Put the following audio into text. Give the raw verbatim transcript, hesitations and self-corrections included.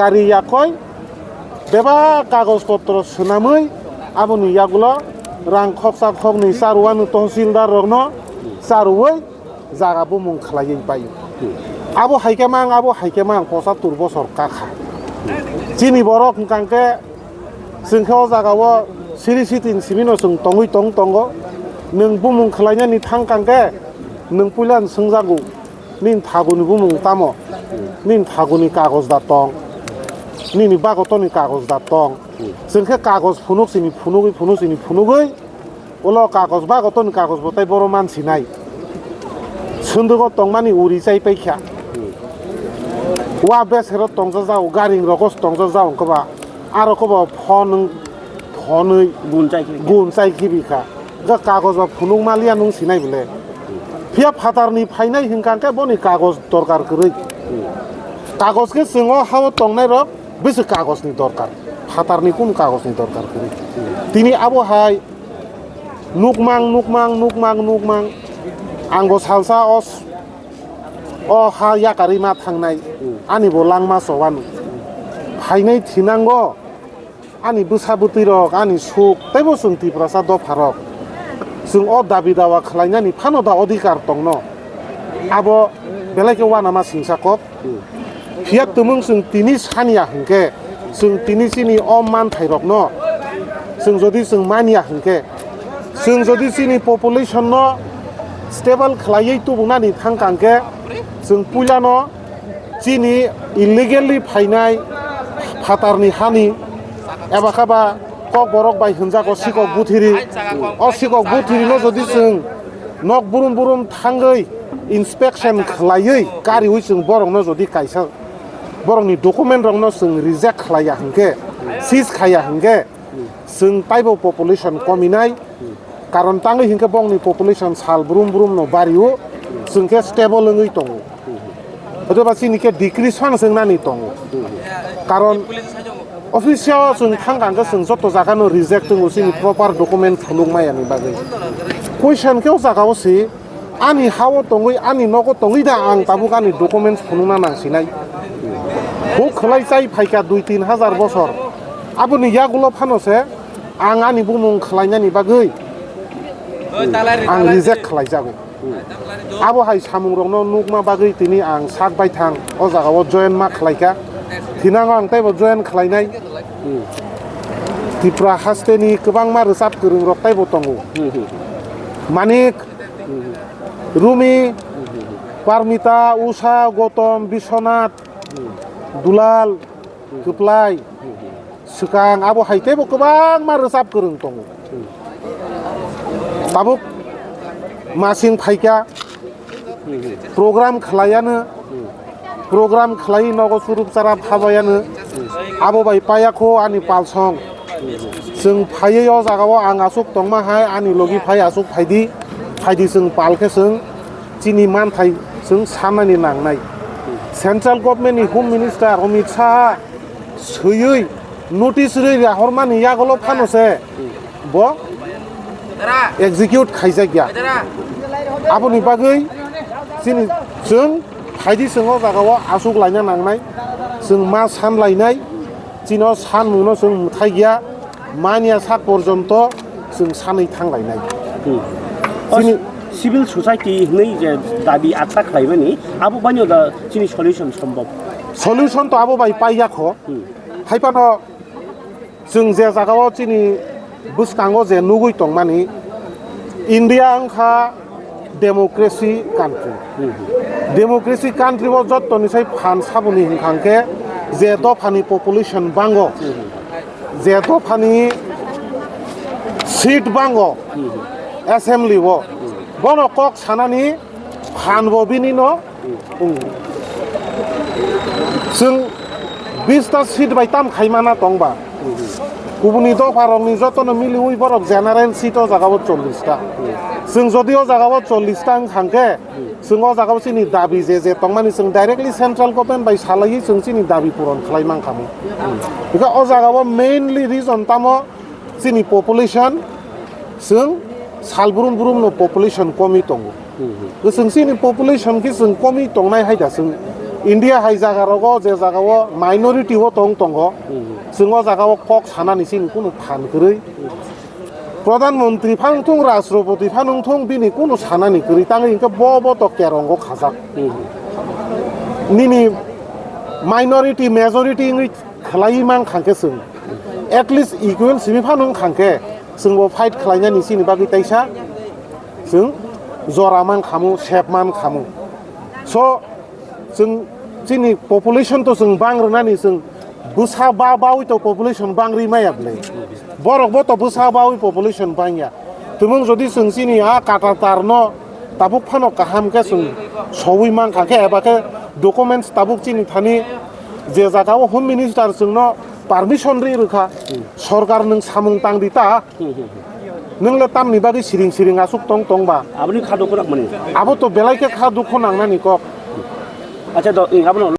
Kari yakoi bebak kagoj potro swnamwi aboni yagulo rang khoksa khoknwi charwanu tohsildar rokno charwui jaga bumung khlaiwi paio. Abo hai khe mang, abo hai khe mang, pochattor bosor kakha. Chini borok hwnkha khe chwng khe o jaga o siri sitin simino chwng tongwi tong tongo. Nwng bumung khlainani thang kang khe nwng puila swngjago. Nini thaguni bumung tamo? Nini thaguni kagoj da tong? Nini bagotoni kagoj da tong? Chwng khe kagoj phunuk sini phunugwi, phunuk sini phunugwi, ulo kagoj bagotoni kagoj bo tai boro mansinai. Sundugo tongmani uri chai paikha. Wa besero tongjak jao, garing rogo tongjak jao wngkhe ba, aro khe bo phone, phonwi Gun chai khe. Gun chai khibi kha. Ga kagoj ba phunuk maliya nung sinai bole. Phiya phatarni phainai hwnkha khe boni kagoj dorkar kwrwi. Kagoj khe chwng o hao tongnai rok bwswk kagojni dorkar. Phatarni kunu kagojni dorkar kwrwi. Tini abo hai nukmang, nukmang, nukmang, nukmang. Ang bo salsa o s-, o ha yakarwi ma thangnai. Ani bo langma chowani. Phainai thinango. Ani bwsa bwtwi rok, ani suk, teibo chwng Tiprasa dopha rok. Chwng o dabi dawa khlainani phano da odhikar tongno. Abo belai khe uanama singsa kok. Phiya tumung chwng tini saniya hwnkhe, chwng tini chini o manthai rokno chwng jodi chwng maniya hwnkhe, chwng jodi chini population no stable khlaiwi tubunani thang kang khe, chwng puilano chini illegally phainai phatarni hani eba khe ba kokborok bai hwnjago sikok buthiri. O sikok buthirino jodi chwng nok burum burum thangwi inspection khlaiwi kariwi chwng borokno jodi kaisa borokni document rokno chwng reject khlaiya hwnkhe, seize khaiya hwnkhe, chwng taibo population kominai. Karon tangwi hinkhe bongni population sal brum brum no bario, chwng khe stable wngwi tongo. Hotoba chini khe decrease phano chwng nani tongo. Karon office o chwng thang kang khe chwng joto jaga no reject tongo, chini proper document phunuk maya ni bagwi. Question khe o jaga o si, ani ha o tongwi, ani nogo tongwi da ang tabuk ani documents phunukna nang sinai. Huk khlai chai phaikha dui tin hajar bosor. Aboni yagulo phano se ang ani bumung khlainani bagwi ang reject khlaijago. Abo hai samungrokno nukma bagwi tini ang sak baithang o jagao join ma khlaikha. Thinango ang teibo join khlainai. Tripura hasteni kwbangma rwchap kwrwngrok teibo tongo. Manik, Rumi, Parmita, Usha, Gotom, Biswanath, Dulal, Kwplai, swkang abo hai teibo kwbangma rwchap kwrwng tongo. Tabuk masing phaikha, program khlaiano, program khlai nogo churup charap habayano, abo bai payakho ani palsong. Chwng phaiwi o jagao ang aswk tongma hai ani logi phai aswk phaidi, phaidi chwng pal khe chwng chini manthai chwng sanani nangnai. Central government ni Home Minister Amit Shah swiwi notice rwi rihormani yagulo phano se bo execute khaijakya. Aboni bagwi chini chwng phaidi chwng o jagao aswk laina nangnai, chwng ma san lainai, chini o sanmungno chwng mwthai ya. Manya sak porjonto chwng sanwi thanglainai. Hmm. Chini o civil society hwnwi je dabi atta khlaimani, abo baino da chini solution sombhob? Solution to abo bai paiyakho. Hmm. Haiphano chwng je jagao chini bwskango je nugwi tongmani, India wngkha democracy country. Democracy country o jottoni sai phan saboni hwnkha hwnkhe je dophani population bango, je dophani seat bango assembly o, bono kok sanani phan bo bini no. Chwng bista seat bai tam khaimana tongba. Kubuni dopha rokni jotono miliwi borok general seat o jaga o chollish ta. Chwng jodi o jaga o chollish ta wngkha hwnkhe, chwng o jaga o chini dabi je je tongmani chwng directly central government bai salaiwi chwng chini dabi puron khlai mankha. Hwnkhe o jaga o mainly reason tamo chini population chwng sal brum brum no population komwi tongo. Chwng chini population khe chwng komwi tongnai hai da chwng India hai jaga rogo je jaga o minority o tong tongo, chwng o jaga o kok sanani chini kunu phan kwrwi. Pradhan Mantri phano thung, Rashtrapati phano thung, bini kunu sanani kwrwi tangwi hwnkhe bo bo to kerongo khajak. Nini minority majority wngwi khlaiwi mankha khe chwng, at least equal simi phano wngkha khe chwng bo fight khlainani chini bagwi taisa chwng jora mankhamu, sep mankhamu. So chwng chini population to chwng bang rwnani, chwng bwsa ba bawi to population bang ri maya bwle. Borok bo to bwsa bawi population bang ya. Tumung jodi chwng chini a kata tar no tabuk phano kaham khe chwng sowi mankha khe, eba khe documents tabuk chini thani je jaga o Home Minister chwngno permission ri rwkha, sorkar nwng samung tang di ta. Nwng le tamni bagwi siring siring aswk tong tong ba? Aboni kha dukhu nangmani. Abo to belai khe kha dukhu nangnani kok. Acha do, ing, abono